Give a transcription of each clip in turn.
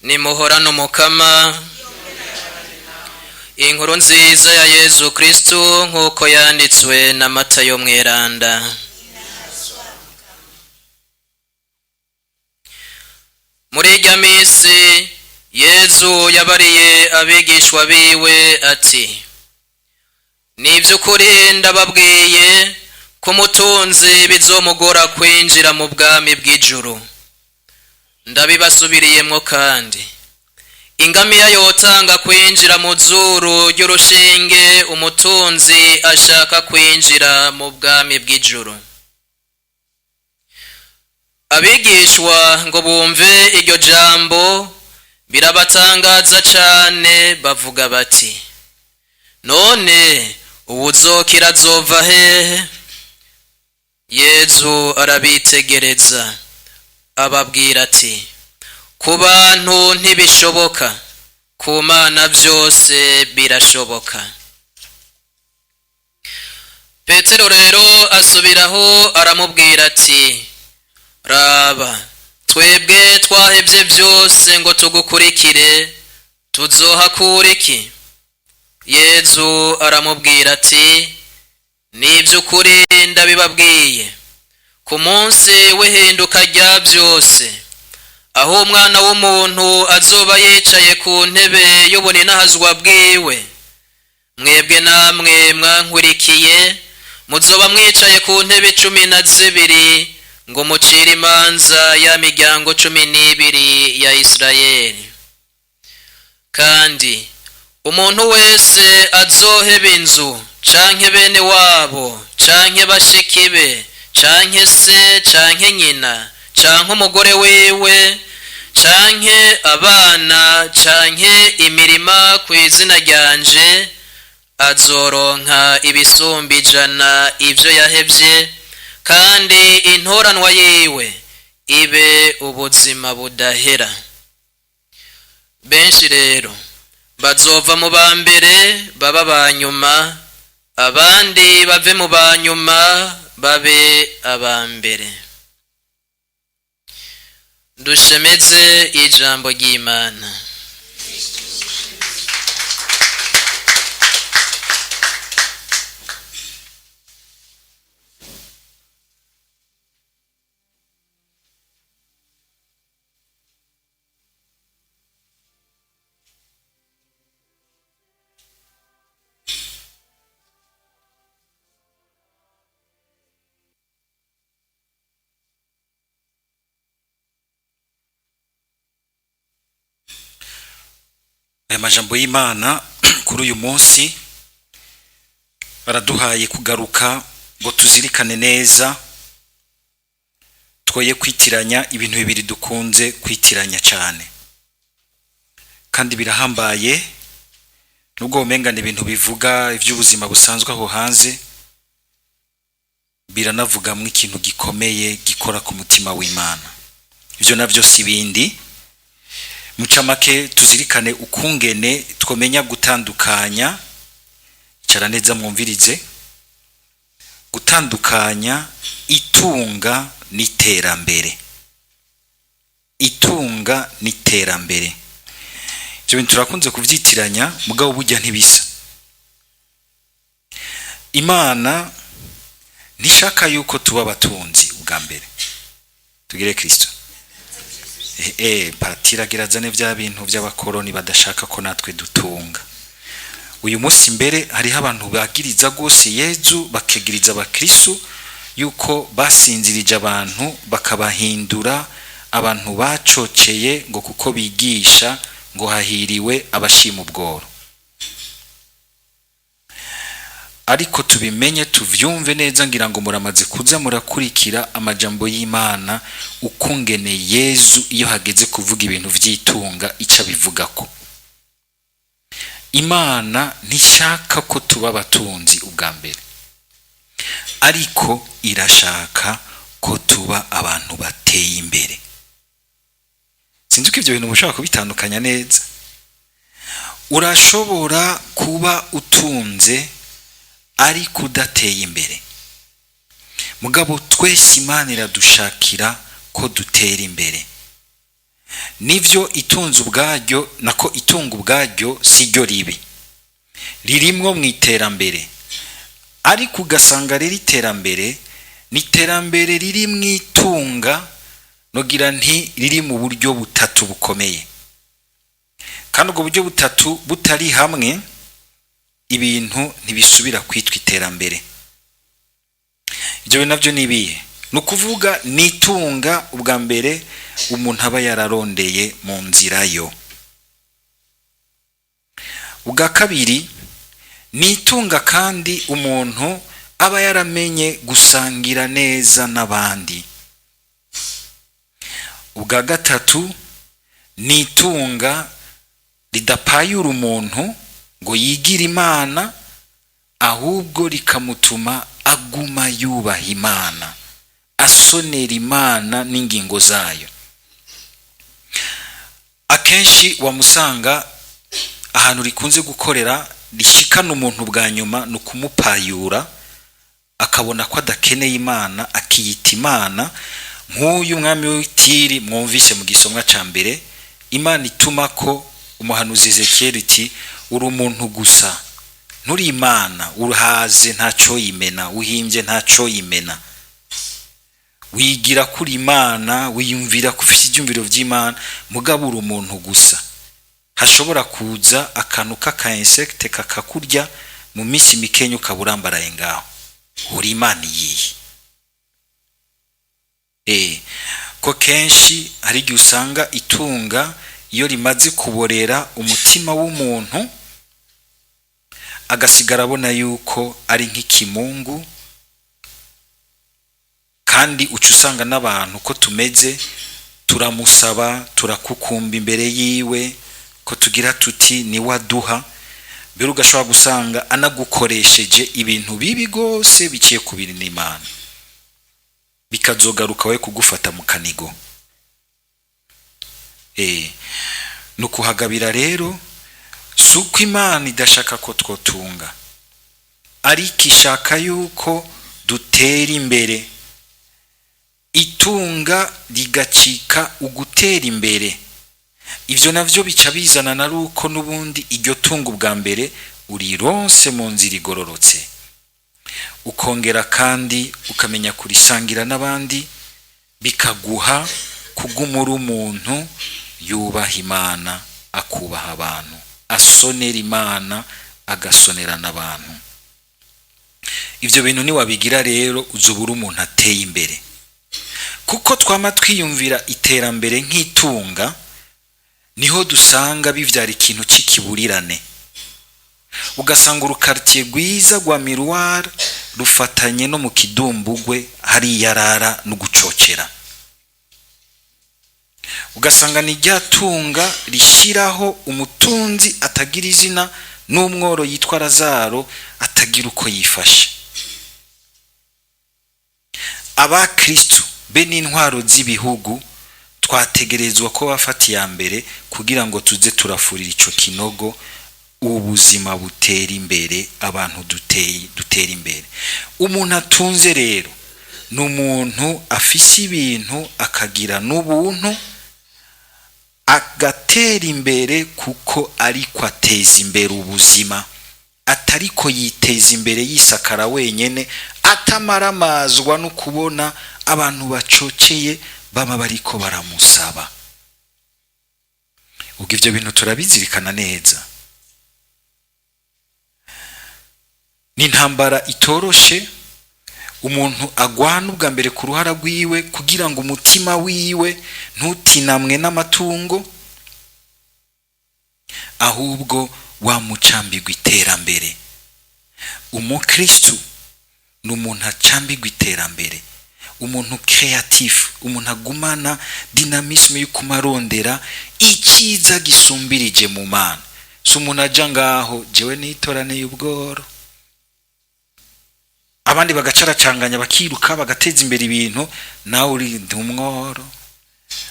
Nimuhorane Umukama. Inkuru nziza ya Yezu Kristu nk'uko yanditswe na Matayo mweranda. Muri irya misi Yezu yabariye abigishwa biwe ati: Ni ivy'ukuri ndababwiye ko umutunzi bizomugora kwinjira mu bwami bw'ijuru. Ndabibasubiriyemwo kandi, ingamiya yotanga kwinjira mu zuru ry'urushinge umutunzi ashaka kwinjira mu bwami bw'ijuru. Abigishwa ngo bumve iryo jambo birabatangaza cane, bavuga bati: None uwuzokira azova hehe? Yezu arabitegereza ababwira ati: Ku bantu ntibishoboka, ku Mana vyose birashoboka. Petero rero asubiraho aramubwira ati: Raba, twebwe twahevye vyose ngo tugukurikire, tuzohakura iki? Yezu aramubwira ati: Ni ivy'ukuri ndabibabwiye, ku munsi w'ihinduka rya vyose, aho Umwana w'umuntu azoba yicaye ku ntebe y'ubuninahazwa bwiwe, mwebwe namwe mwankurikiye muzoba mwicaye ku ntebe 12 ngo mucire imanza ya miryango 12 ya Isirayeli. Kandi umuntu wese azoheba inzu canke bene wabo canke bashiki be canke se canke nyina canke umugore wiwe canke abana canke imirima ku izina ryanje, azoronka ibisumba 100 ivyo yahevye, kandi intoranwa yiwe ibe ubuzima budahera. Benshi rero bazova mu ba mbere baba ba nyuma, abandi bave mu ba nyuma babe aba mbere. Dushemeze ijambo ry'Imana. Aya majambo y'Imana kuri uyu munsi baraduhaye kugaruka ngo tuzirikane neza, twoye kwitiranya ibintu bibiri dukunze kwitiranya cyane kandi birahambaye, nubwo womengana ibintu bivuga iby'ubuzima busanzwe aho hanze, biranavugamwo ikintu gikomeye gikora ku mutima w'Imana. Ibyo navyo si bindi. Mucamake tuzirikane ukungene twomenya gutandukanya, icara neza mwumvirize, gutandukanya itunga n'iterambere. Itunga n'iterambere, ivyo bintu turakunze kuvyitiranya, mugabo burya ntibisa. Imana ntishaka yuko tuba abatunzi ubwa mbere, tugire Kristo. Patiri agira azane vya bintu vy'abakoroni badashaka ko natwe dutunga. Uyu munsi mbere hariho abantu bagiriza gose Yezu, bakegiriza abakristu yuko basinzirije abantu bakabahindura abantu bacoceye, ngo kuko bigisha ngo hahiriwe abashima ubworo. Ariko tubimenye tuvyumve neza, ngira ngo muramaze kuza murakurikira amajambo y'Imana ukungene Yezu iyo hageze kuvuga ibintu vy'itunga ico abivugako. Imana ntishaka ko tuba abatunzi ubwa mbere, ariko irashaka ko tuba abantu bateye imbere. Sinzi ko ivyo bintu mushobora kubitandukanya neza. Urashobora kuba utunze ariko udateye imbere, mugabo twese Imana iradushakira ko dutera imbere. Nivyo, itunze ubwaryo, nako itunga ubwaryo si ryo ribi, ririmwo mu iterambere. Ariko ugasanga rero iterambere ni iterambere riri mu itunga, nogira nti riri mu buryo butatu bukomeye, kandi ubwo buryo butatu butari hamwe, ibintu ntibisubira kwitwa iterambere. Ibyo bintu nabyo ni ibihe? Ni ukuvuga ni itunga ubwa mbere umuntu aba yararondeye mu nzira yo. Ubwa kabiri ni itunga kandi umuntu aba yaramenye gusangira neza n'abandi. Ubwa gatatu ni itunga ridapayura umuntu ngo yigire Imana, ahubwo rikamutuma aguma yubaha Imana, asonera Imana n'ingingo zayo. Akenshi wamusanga ahantu rikunze gukorera rishikana umuntu bwa nyuma ni ukumupayura, akabona ko adakeneye Imana, akiyita Imana. Nk'uyu mwami w'Itiri mwumvise mu gisomwa ca mbere, Imana ituma ko umuhanuzi Ezekiyeli iti: "Uri umuntu gusa, nturi Imana, uhaze ntacyo yimena, uhimbye ntacyo yimena, wigira kuri Imana, wiyumvira ko ufite ibyumviro by'Imana, mugabo uri umuntu gusa. Hashobora kuza akantu k'aka insecte kakakurya, mu minsi mikenya ukaba urambaraye ngaho. Uri Imana iyihe?" Ko kenshi hari igihe usanga itunga iyo rimaze kuborera umutima w'umuntu, agasigara abona yuko ari nk'ikimungu. Kandi uca usanga n'abantu ko tumeze, turamusaba, turakukumba imbere yiwe, ko tugira tuti niwe aduha. Mbere ugashobora gusanga anagukoresheje ibintu bibi rwose biciye ku bintu n'Imana, bikazogaruka we kugufata mu kanigo. Ni ukuhagabira rero. Si uko Imana idashaka ko twotunga, ariko ishaka yuko dutera imbere, itunga rigacika ugutera imbere. Ibyo navyo bica bizana na ruko n'ubundi iryo tunga ubwa mbere urironse mu nzira igororotse, ukongera kandi ukamenya kurisangira n'abandi, bikaguha kuguma uri umuntu yubaha Imana, akubaha abantu, asonera Imana, agasonera n'abantu. Ibyo bintu niwabigira rero, uzubura umuntu ateye imbere. Kuko twama twiyumvira iterambere nk'itunga, niho dusanga bivyara ikintu c'ikiburirane. Ugasanga urukartier rwiza rwa Miroir rufatanye no mu Kidumbugwe, hari yarara no gucocera. Ugasanga ni rya tunga rishyiraho umutunzi atagira izina n'umworo yitwa Lazaro atagira uko yifashe. Abakristu be n'intwaro z'ibihugu twategerezwa ko bafata iya mbere kugira ngo tuze turafurira ico kinogo, ubuzima butera imbere, abantu dutera imbere. Umuntu atunze rero ni umuntu afise ibintu, akagira n'ubuntu, agatera imbere kuko ariko ateza imbere ubuzima, atariko yiteza imbere yisakara wenyene, atamaramazwa no kubona abantu bacoceye baba bariko baramusaba. Ubwo ivyo bintu turabizirikana neza. Ni intambara itoroshe umuntu agwana ubwa mbere ku ruhara rwiwe, kugira ngo umutima wiwe ntutinamwe n'amatungo, ahubwo wamucambirwa iterambere. Umukristu ni umuntu acambirwa iterambere, umuntu creatif, umuntu agumana dynamisme yo kumarondera icyiza gisumbirije mu Mana. Si umuntu aja ngaho: "Jewe nitoraniye ubworo", abandi bagacaracanganya, bakiruka, bagateza imbere ibintu, nawe uri umworo,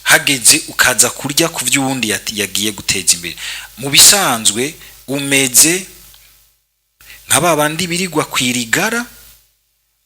hageze ukaza kurya ku by'uwundi yagiye guteza imbere. Mu bisanzwe umeze nka ba bandi birirwa kwirigara,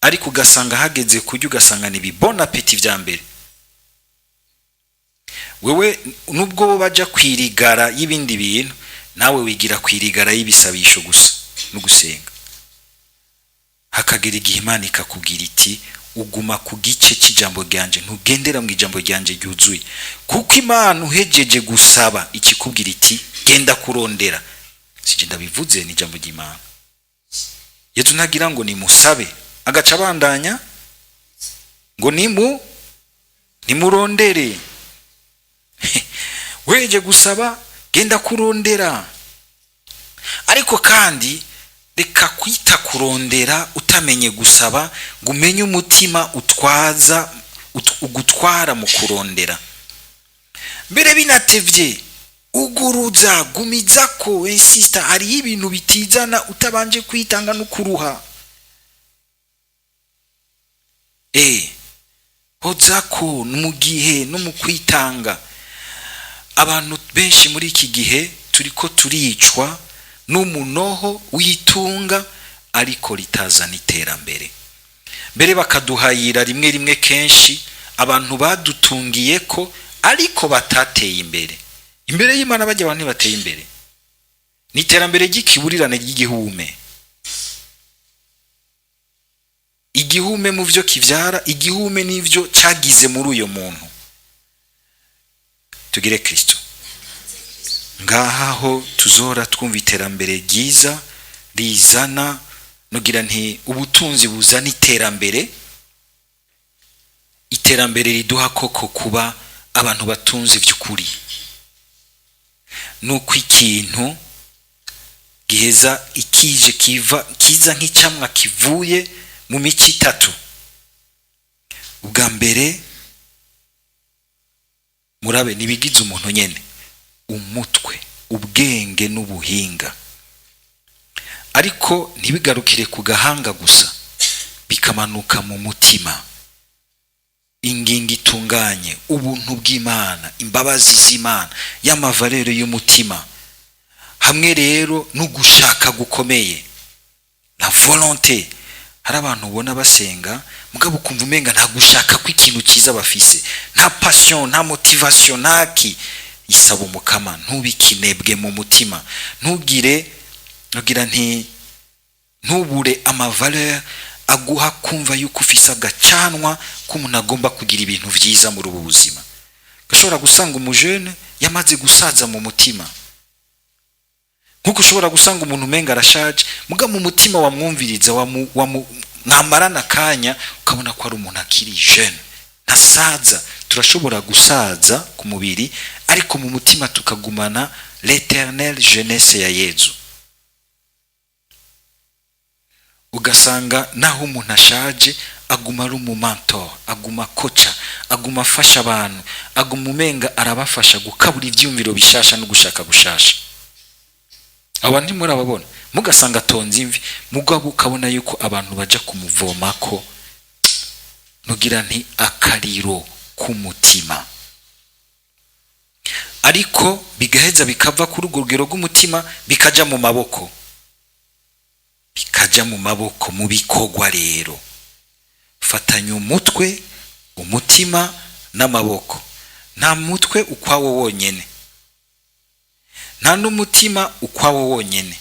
ariko ugasanga hageze kurya ugasanga ni bon appétit vya mbere. Wewe nubwo bo baja kwirigara y'ibindi bintu, nawe wigira kwirigara y'ibisabisho gusa no gusenga. Hakagera igihe Imana ikakubwira iti uguma ku gice cy'ijambo ryanje, ntugendera mu ijambo ryanje ryuzuye, kuko Imana uhejeje gusaba ikikubwira iti genda kurondera. Sije ndabivuze, ni ijambo ry'Imana. Yezu ntagira ngo nimusabe agaca abandanya ngo nimurondere. Weje gusaba, genda kurondera. Ariko kandi reka kwita kurondera utamenye gusaba, ngo umenye umutima utwaza ugutwara mu kurondera. Mbere binatevye, uguruza, gumizako, insista. Hariho ibintu bitizana utabanje kwitanga no kuruha. Hozako mu gihe no mu kwitanga. Abantu benshi muri iki gihe turiko turicwa n'umunoho w'itunga ariko ritazana iterambere. Mbere bakaduhayira rimwe rimwe kenshi abantu badutungiye ko ariko batateye imbere. Imbere y'Imana bajya abantu ntibateye imbere, ni iterambere ry'ikiburirane ry'igihume. Igihume mu byo kivyara, igihume n'ivyo cyagize muri uyo muntu. Tugire Kristo ngaho tuzora twumva iterambere ryiza rizana, nugira nti ubutunzi buzana iterambere, iterambere riduha koko kuba abantu batunze by'ukuri. Nuko ikintu giheza ikije kiva kiza nk'icamwa kivuye mu mico itatu. Ubwa mbere murabe nibigize umuntu nyene, umutwe, ubwenge n'ubuhinga, ariko ntibigarukire ku gahanga gusa, bikamanuka mu mutima. Ingingo itunganye, ubuntu bw'Imana, imbabazi z'Imana, y'amavalere y'umutima, hamwe rero n'ugushaka gukomeye, la volonté. Hari abantu ubona basenga, mugabo ukumva umenga nta gushaka kw'ikintu cyiza bafise, nta passion, nta motivation, ntaki isaba umukama. Ntubikinebwe mu mutima, ntugire, ntugira nti ntubure amavaleur aguha kumva yuko ufise agacanwa k'umuntu agomba kugira ibintu vyiza muri ubu buzima. Gashobora gusanga umujene yamaze gusaza mu mutima, nkuko ushobora gusanga umuntu umenga arashaje, muga mu mutima wamwumviriza, mwamarana akanya, ukabona ko ari umuntu akiri jeune, ntasaza. Turashobora gusaza ku mubiri, ariko mu mutima tukagumana l'éternelle jeunesse ya Yezu. Ugasanga naho umuntu ashaje aguma ari umumentor, aguma koca, aguma afasha abantu, aguma umenga arabafasha gukabura ivyumviro bishasha no gushaka gushasha. Aba ntimurababona, mugasanga atonze imvi, mugabo ukabona yuko abantu baja kumuvomako, nugira nti akariro k'umutima. Ariko bigaheza bikava kuri urwo rugero rw'umutima bikaja mu maboko, bikaja mu maboko mu bikorwa. Rero fatanya umutwe, umutima n'amaboko. Nta mutwe ukwawo wonyene, nta n'umutima ukwawo wonyene,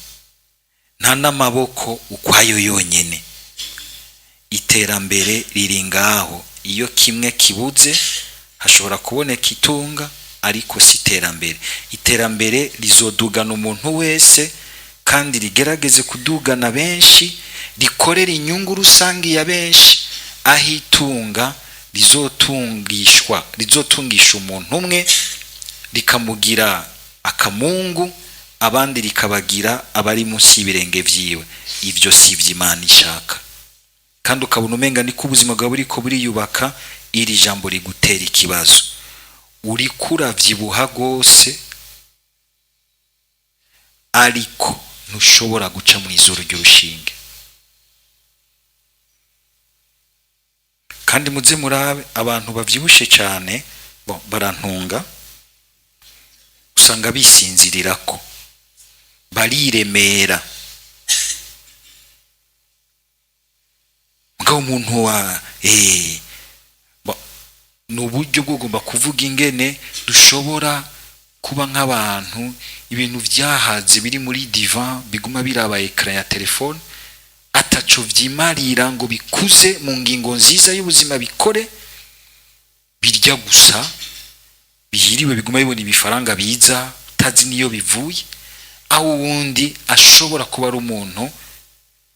nta n'amaboko ukwayo yonyene. Iterambere riri ngaho. Iyo kimwe kibuze hashobora kuboneka itunga, ariko si iterambere. Iterambere rizodugana umuntu wese, kandi rigerageze kudugana benshi, rikorera inyungu rusange ya benshi, aho itunga rizotungisha umuntu umwe rikamugira akamungu, abandi rikabagira abari munsi y'ibirenge vyiwe. Ivyo si ivy'Imana ishaka. Kandi ukabona umenga niko ubuzima bwawe buriko buriyubaka. Iri jambo rigutera ikibazo, uriko uravyibuha rwose, ariko ntushobora guca mu izuru ry'urushinge. Kandi muze murabe abantu bavyibushe cyane, bon, barantunga, usanga bisinzirirako, bariremera. Mugabo umuntu wa bon, Ni uburyo bwo kuvuga ingene dushobora kuba nk'abantu ibintu vyahaze biri muri divan, biguma biraba écran ya telefone, ataco vyimarira ngo bikuze mu ngingo nziza y'ubuzima, bikore birya gusa, bihiriwe, biguma bibona ibifaranga biza utazi niyo bivuye, aho uwundi ashobora kuba ari umuntu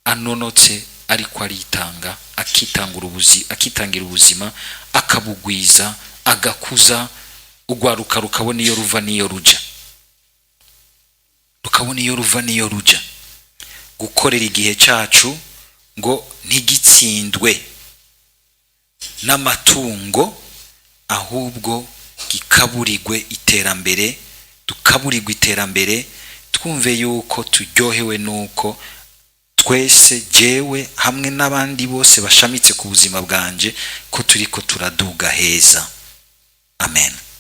anonotse ariko aritanga, akitangura ubuzi, akitangira ubuzima, akabugwiza, agakuza ugwaruka, rukabona iyo ruva n'iyo ruja, rukabona iyo ruva n'iyo ruja. Gukorera igihe cacu ngo ntigitsindwe n'amatungo, ahubwo gikaburirwe iterambere, dukaburirwe iterambere, twumve yuko turyohewe nuko twese, jewe hamwe n'abandi bose bashamitse ku buzima bwanje, ko turiko turaduga heza. Amen.